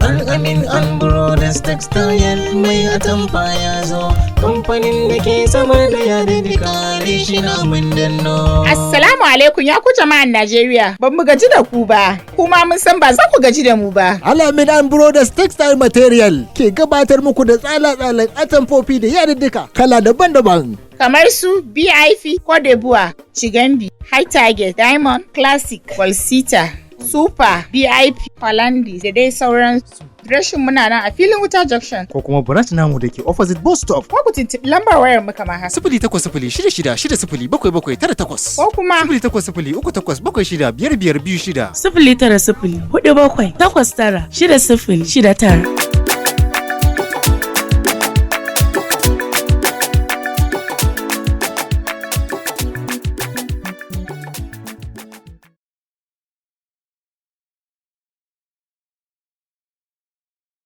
Al'amin and Brothers Textile mai atamfa ya zo, kamfanin da ke samar da yadudduka shi na mun danno. Assalamu alaikum ya ku jama'an Najeriya. Ban mu gaji da ku ba, kuma mun san ba za ku gaji da mu ba. Alamin and Brothers Textile Material ke gabatar muku da tsala-tsalan atamfofi da yadiddika kala daban-daban. Kamar su BIP, Cote d'Ivoire, Chigambi, High Target, Diamond, Classic, Walsita, Super, BIP, Hollandi da dai sauransu. Adireshin muna nan a filin wuta junction. Ko kuma branch namu da ke opposite bus stop. Ko ku tuntuɓi lambar wayar mu kamar haka. 08066607798. Ko kuma 08038765526. 09047896069.